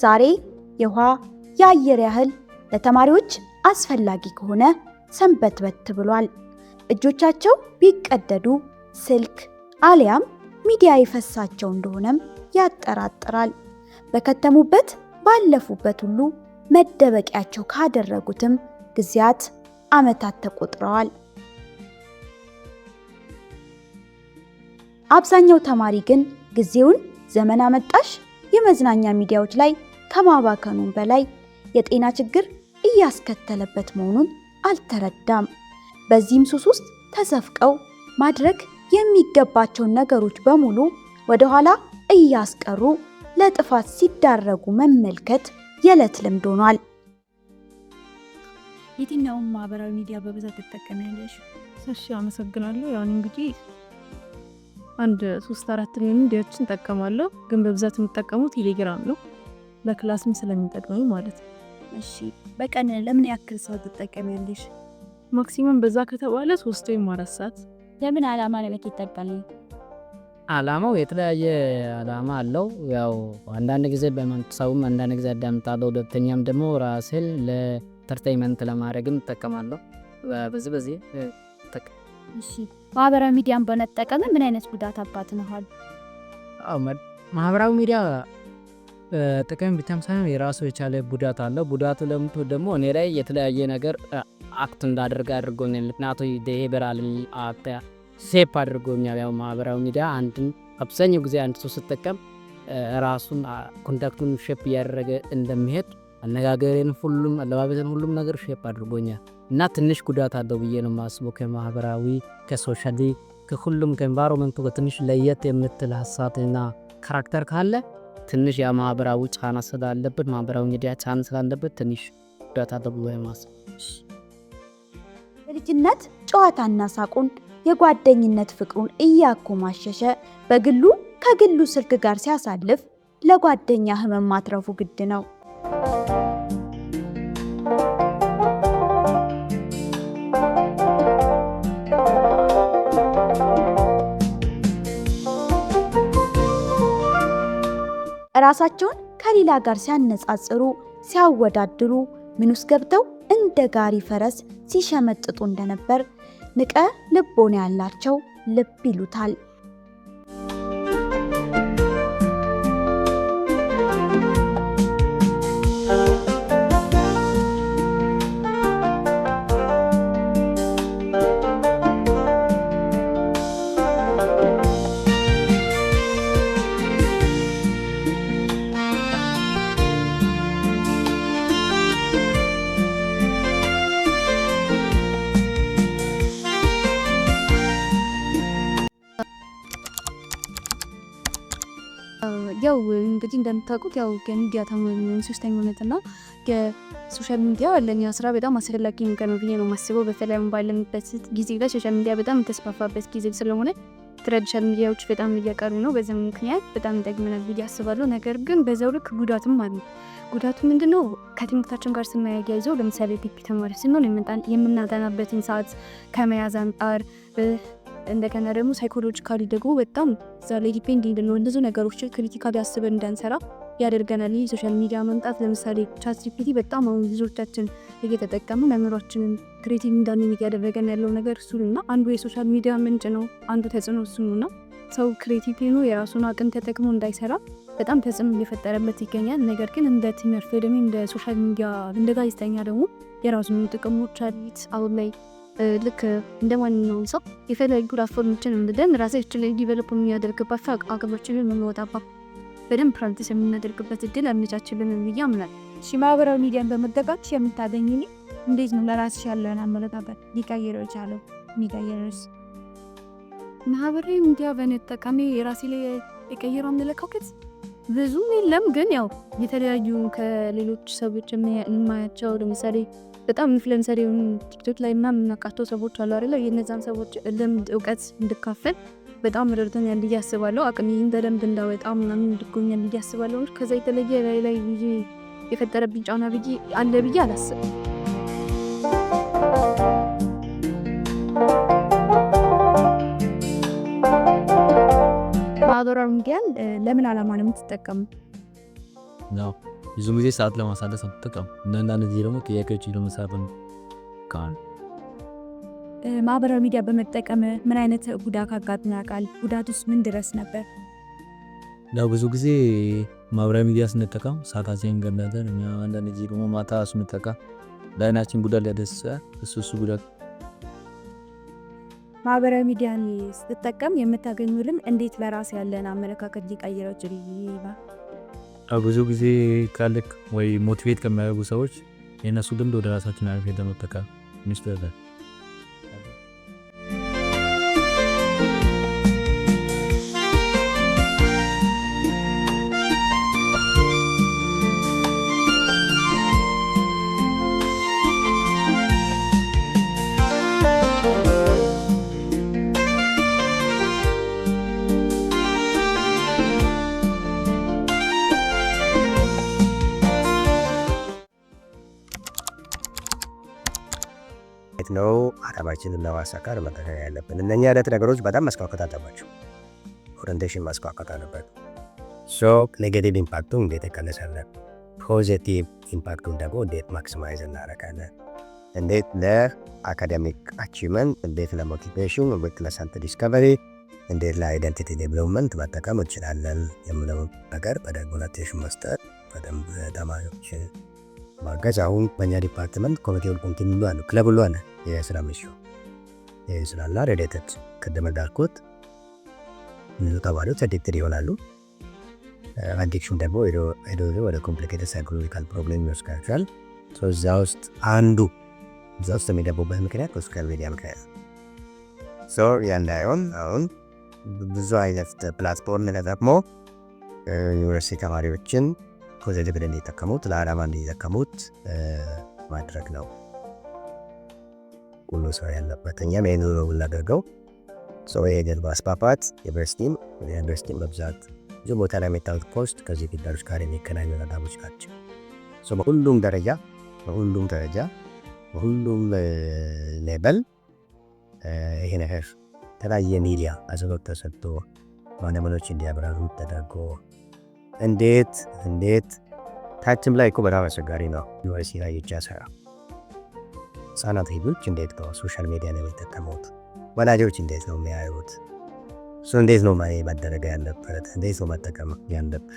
ዛሬ የውሃ የአየር ያህል ለተማሪዎች አስፈላጊ ከሆነ ሰንበትበት ብሏል። እጆቻቸው ቢቀደዱ ስልክ አሊያም ሚዲያ ይፈሳቸው እንደሆነም ያጠራጥራል። በከተሙበት ባለፉበት ሁሉ መደበቂያቸው ካደረጉትም ጊዜያት ዓመታት ተቆጥረዋል። አብዛኛው ተማሪ ግን ጊዜውን ዘመን አመጣሽ የመዝናኛ ሚዲያዎች ላይ ከማባከኑም በላይ የጤና ችግር እያስከተለበት መሆኑን አልተረዳም። በዚህም ሱስ ውስጥ ተዘፍቀው ማድረግ የሚገባቸውን ነገሮች በሙሉ ወደኋላ እያስቀሩ ለጥፋት ሲዳረጉ መመልከት የዕለት ልምድ ሆኗል። የትኛውን ማህበራዊ ሚዲያ በብዛት ትጠቀሚያለሽ? እሺ፣ አመሰግናለሁ። ያው እንግዲህ አንድ ሶስት አራት የሚሆኑ ሚዲያዎችን እጠቀማለሁ፣ ግን በብዛት የምጠቀመው ቴሌግራም ነው። ለ class ም ስለሚጠቅመኝ ማለት ነው። እሺ፣ በቀን ለምን ያክል ሰዓት ትጠቀሚያለሽ? Maximum በዛ ከተባለ 3 ወይም 4 ሰዓት። ለምን ዓላማ ነው የምትጠቀሚው? አላማው የተለያየ አላማ አለው። ያው አንዳንድ ጊዜ በመንፈሳዊም አንዳንድ ጊዜ አዳምጣለሁ። ሁለተኛም ደግሞ ራሴን ለ entertainment ለማድረግም እጠቀማለሁ። በዚህ እሺ፣ ማህበራዊ ሚዲያን በመጠቀም ምን አይነት ጉዳት አጋጥሞሃል? አዎ፣ ማህበራዊ ሚዲያ ጥቅም ብቻም ሳይሆን የራሱ የቻለ ጉዳት አለው። ጉዳቱ ለምቶ ደግሞ እኔ ላይ የተለያየ ነገር act እንዳደርግ አድርጎኛል። ምክንያቱም behavioral shape አድርጎኛል። ያው ማህበራዊ ሚዲያ አንድን አብዛኛው ጊዜ አንድ ሰው ሲጠቀም ራሱን conduct ኡን shape እያደረገ እንደሚሄድ አነጋገሬን፣ ሁሉም አለባበሴን፣ ሁሉም ነገር shape አድርጎኛል እና ትንሽ ጉዳት አለው ብዬ ነው የማስበው። ከማህበራዊ፣ ከ socially፣ ከሁሉም ከ environment ኡ ትንሽ ለየት የምትል ሀሳብና character ካለ ትንሽ ያ ማህበራዊ ጫና ስላለበት፣ ማህበራዊ ሚዲያ ጫና ስላለበት ትንሽ ጉዳት አለው ብዬ የማስበው። የልጅነት ጨዋታና ሳቁን፣ የጓደኝነት ፍቅሩን እያኮማሸሸ በግሉ ከግሉ ስልክ ጋር ሲያሳልፍ ለጓደኛ ህመም ማትረፉ ግድ ነው። ራሳቸውን ከሌላ ጋር ሲያነጻጽሩ፣ ሲያወዳድሩ ምን ውስጥ ገብተው እንደ ጋሪ ፈረስ ሲሸመጥጡ እንደነበር ንቀ ልቦና ያላቸው ልብ ይሉታል። ያው እንግዲህ እንደምታውቁት ያው የሚዲያ ተማሪ ሶስተኛ ዓመት እና የ social media ለእኛ ስራ በጣም አስፈላጊ ነገር ነው ብዬ ነው የማስበው። በተለይ ባለንበት ጊዜ ላይ social media በጣም የተስፋፋበት ጊዜ ስለሆነ traditional ሚዲያዎች በጣም እየቀሩ ነው። በዚህም ምክንያት በጣም ይጠቅመናል ብዬ አስባለሁ። ነገር ግን በዛው ልክ ጉዳትም አለ። ጉዳቱ ምንድነው? ከትምህርታችን ጋር ስናያይዘው ለምሳሌ ግቢ ተማሪ ስንሆን የምናጠናበትን ሰዓት ከመያዝ አንጻር፣ እንደገና ደግሞ psychologically ደግሞ በጣም እዛ ላይ depend እንድንሆን፣ ብዙ ነገሮችን critically አስበን እንዳንሰራ ያደርገናል። ይህ social media መምጣት ለምሳሌ ChatGPT በጣም አሁን ብዙዎቻችን እየተጠቀሙ አእምሯችንን creative እንዳንሆን እያደረገን ያለው ነገር እሱ እና አንዱ የ social media ምንጭ ነው። አንዱ ተጽዕኖ እሱ ነው እና ሰው creative ሆኖ የራሱን አቅም ተጠቅሞ እንዳይሰራ በጣም ተጽዕኖ እየፈጠረበት ይገኛል። ነገር ግን እንደ ትምህርት ወይ ደግሞ እንደ social media እንደ ጋዜጠኛ ደግሞ የራሱን ጥቅሞች አሉት። አሁን ላይ ልክ እንደ ማንኛውም ሰው የተለያዩ platform ኦችን እንድደን ራሳችን ላይ develop የሚያደርግባቸው አቅሞችን የምንወጣባት በደንብ practice የምናደርግበት እድል አመቻችልን ብዬ አምናለሁ። እሺ፣ ማህበራዊ ሚዲያን በመጠቀምሽ የምታገኝ እንዴት ነው ለራስሽ ያለውን አመለካከት ሊቀይረው የቻለው? የሚቀይረውስ? ማህበራዊ ሚዲያ በመጠቀሜ የራሴ ላይ የቀየረው አመለካከት ብዙም የለም። ግን ያው የተለያዩ ከሌሎች ሰዎች የማያቸው ለምሳሌ በጣም influencer የሆኑ ቲክቶክ ላይ ምናምን የምናውቃቸው ሰዎች አሉ አይደለ? የእነዛን ሰዎች ልምድ፣ እውቀት እንድካፈል በጣም ረድቶኛል ብዬ አስባለሁ። አቅሜን በደንብ እንዳወጣ ምናምን እንድጎኛል ብዬ አስባለሁ። ከዛ የተለየ ላይ ብዬ የፈጠረብኝ ጫና ብዬ አለ ብዬ አላስብም። ማህበራዊ ሚዲያን ለምን ዓላማ ነው የምትጠቀሙ? ነው። ብዙ ጊዜ ሰዓት ለማሳለፍ አልጠቀምም። አንዳንድ ጊዜ ደግሞ ጥያቄዎች ለመስራት ነው። ማህበራዊ ሚዲያ በመጠቀም ምን አይነት ጉዳት አጋጥሞ ያውቃል? ጉዳቱስ ምን ድረስ ነበር? ያው ብዙ ጊዜ ማህበራዊ ሚዲያ ስንጠቀም ሰዓታችንን እንገድላለን። እኛ አንዳንድ ጊዜ ደግሞ ማታ ስንጠቀም ለአይናችን ጉዳት ሊያደርስ ይችላል። እሱ ጉዳት። ማህበራዊ ሚዲያን ስትጠቀም የምታገኘው ልምድ እንዴት ለራስ ያለን አመለካከት ሊቀይረው ይችላል? ብዙ ጊዜ ካልክ ወይ motivate ከሚያደርጉ ሰዎች የእነሱ ልምድ ወደ ራሳችን አርገን ለመጠቀም እንችላለን። እንዴት ነው አላማችንን ለማሳካት መጠቀም ያለብን? እነኛ አይነት ነገሮች በጣም መስፋፋት አለባቸው። Orientation መስፋፋት አለበት። So negative impact ኡ እንዴት እንቀንሳለን? Positive impact ኡን ደግሞ እንዴት maximize እናደርጋለን? እንዴት ለ academic achievement፣ እንዴት ለ motivation፣ እንዴት ለ self discovery፣ እንዴት ለ identity development መጠቀም እንችላለን የምለው ነገር በደንብ orientation መስጠት፣ በደንብ ተማሪዎች ማገዝ። አሁን በእኛ department ኮሚቴ እንትን ሁሉ አለ፣ ክለብ ሁሉ አለ። የስራ ሚሹ ይህ ስላላ related ቅድም እንዳልኩት ብዙ ተማሪዎች addicted ይሆናሉ። Addiction ደግሞ ሄዶ ሄዶ ወደ complicated psychological problem ይወስዳቸዋል። እዛ ውስጥ አንዱ እዛ ውስጥ የሚገቡበት ምክንያት በ social media ምክንያት። So ያ እንዳይሆን አሁን ብዙ አይነት platform ተጠቅሞ ዩኒቨርሲቲ ተማሪዎችን positive እንዲጠቀሙት፣ ለዓላማ እንዲጠቀሙት ማድረግ ነው ሁሉ ሰው ያለበት። እኛም ይህን ነው የምናደርገው። So ይሄንን ማስፋፋት ዩኒቨርሲቲም በብዛት ብዙ ቦታ ላይ የሚታዩት post ከዚህ ጉዳዮች ጋር የሚገናኙ ነገሮች ናቸው። በሁሉም ደረጃ በሁሉም level ይሄ ነገር የተለያየ ሚዲያ አጽንኦት ተሰጥቶ ባለሙያዎች እንዲያብራሩ ተደርጎ እንዴት ታችም ላይ እኮ በጣም አስቸጋሪ ነው። ዩኒቨርሲቲ ላይ ብቻ ሳይሆን ህጻናት ልጆች እንዴት ነው social media ነው የሚጠቀሙት? ወላጆች እንዴት ነው የሚያዩት? እሱ እንዴት ነው መደረግ ያለበት? እንዴት ነው መጠቀም ያለበት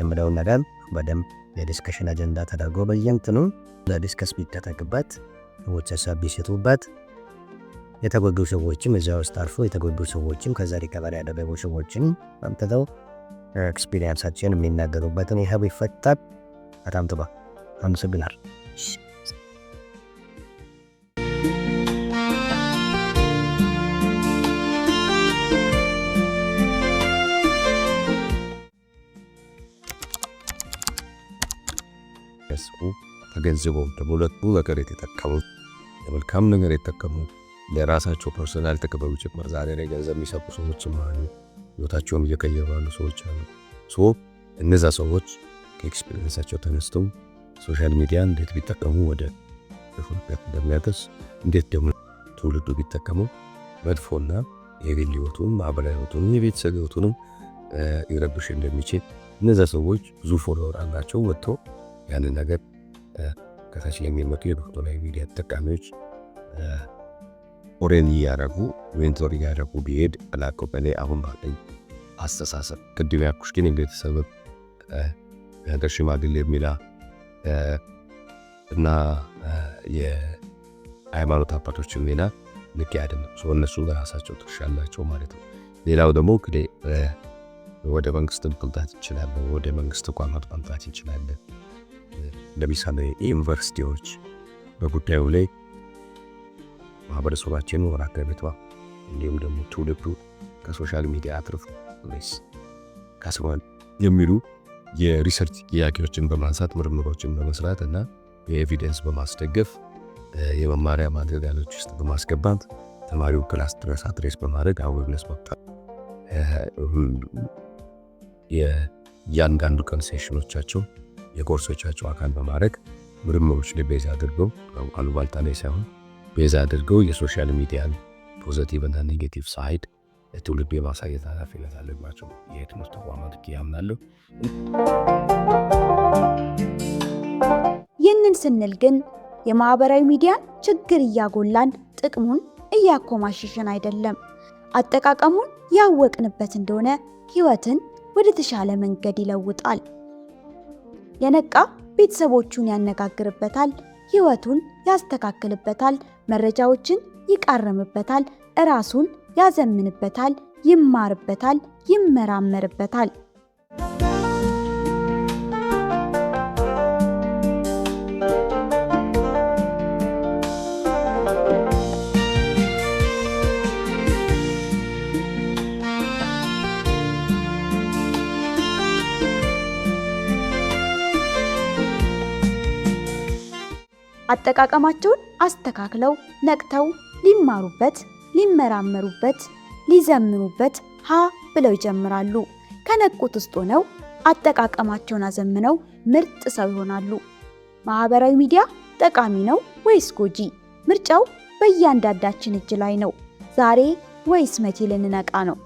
የምለውን ነገር በደንብ የ discussion አጀንዳ ተደርጎ በየእንትኑ ለ discuss ቢደረግበት፣ ሰዎች ሀሳብ ቢሰጡበት፣ የተጎዱ ሰዎችም እዚያ ውስጥ አልፎ የተጎዱ ሰዎችም ከዛ recover ያደረጉ ሰዎችን አምጥተው experience ኣቸውን የሚናገሩበትን ይህ ቢፈጠር በጣም ጥሩ። አመሰግናለሁ። ያስቡ ተገንዝበው ለሁለቱ ነገር የተጠቀሙት፣ ለመልካም ነገር የተጠቀሙ፣ ለራሳቸው personal ጥቅም ጭምር ዛሬ ላይ ገንዘብ የሚሰጡ ሰዎችም አሉ። ህይወታቸውን እየቀየሩ ያሉ ሰዎች አሉ። So እነዛ ሰዎች ከ experience ኣቸው ተነስተው social media እንዴት ቢጠቀሙ ወደ development እንደሚያደርስ፣ እንዴት ደግሞ ትውልዱ ቢጠቀሙ መጥፎና የግል ህይወቱን፣ ማህበራዊ ህይወቱንም፣ የቤተሰብ ህይወቱንም ሊረብሽ እንደሚችል እነዛ ሰዎች ብዙ follower አላቸው፣ ወጥቶ ያንን ነገር ከታች ለሚመጡ የማህበራዊ ሚዲያ ተጠቃሚዎች orient እያደረጉ፣ mentor እያደረጉ ቢሄድ አላውቀው በላይ አሁን ባለኝ አስተሳሰብ። ቅድም ያልኩሽ ግን የቤተሰብ፣ የሀገር ሽማግሌ ሚና እና የሃይማኖት አባቶችን ሚና ልክ አይደለም። እነሱ በራሳቸው ድርሻ አላቸው ማለት ነው። ሌላው ደግሞ እንግዲህ ወደ መንግስት መምጣት እንችላለን። ወደ መንግስት ተቋማት መምጣት እንችላለን። ለምሳሌ ዩኒቨርሲቲዎች በጉዳዩ ላይ ማህበረሰባችን ወር አገሪቷ እንዲሁም ደግሞ ትውልዱ ከ social media አትርፎ ወይስ ከስሯል የሚሉ የ research ጥያቄዎችን በማንሳት፣ ምርምሮችን በመስራት እና በ evidence በማስደገፍ የመማሪያ material ኦች ውስጥ በማስገባት፣ ተማሪው class ድረስ address በማድረግ awareness መፍጠር፣ የእያንዳንዱ ቀን session ኦቻቸው የኮርሶቻቸው አካል በማድረግ፣ ምርምሮች ላይ base አድርገው፣ አሉባልታ ላይ ሳይሆን base አድርገው የ social media ን positive እና negative side ለትውልዱ የማሳየት ኃላፊነት አለባቸው የትምህርት ተቋማት ብዬ አምናለሁ። ይህንን ስንል ግን የማህበራዊ ሚዲያን ችግር እያጎላን ጥቅሙን እያኮማሸሸን አይደለም። አጠቃቀሙን ያወቅንበት እንደሆነ ህይወትን ወደ ተሻለ መንገድ ይለውጣል። የነቃ ቤተሰቦቹን ያነጋግርበታል፣ ህይወቱን ያስተካክልበታል፣ መረጃዎችን ይቃረምበታል፣ እራሱን ያዘምንበታል፣ ይማርበታል፣ ይመራመርበታል። አጠቃቀማቸውን አስተካክለው ነቅተው ሊማሩበት፣ ሊመራመሩበት፣ ሊዘምኑበት ሀ ብለው ይጀምራሉ። ከነቁት ውስጥ ሆነው አጠቃቀማቸውን አዘምነው ምርጥ ሰው ይሆናሉ። ማህበራዊ ሚዲያ ጠቃሚ ነው ወይስ ጎጂ? ምርጫው በእያንዳንዳችን እጅ ላይ ነው። ዛሬ ወይስ መቼ ልንነቃ ነው?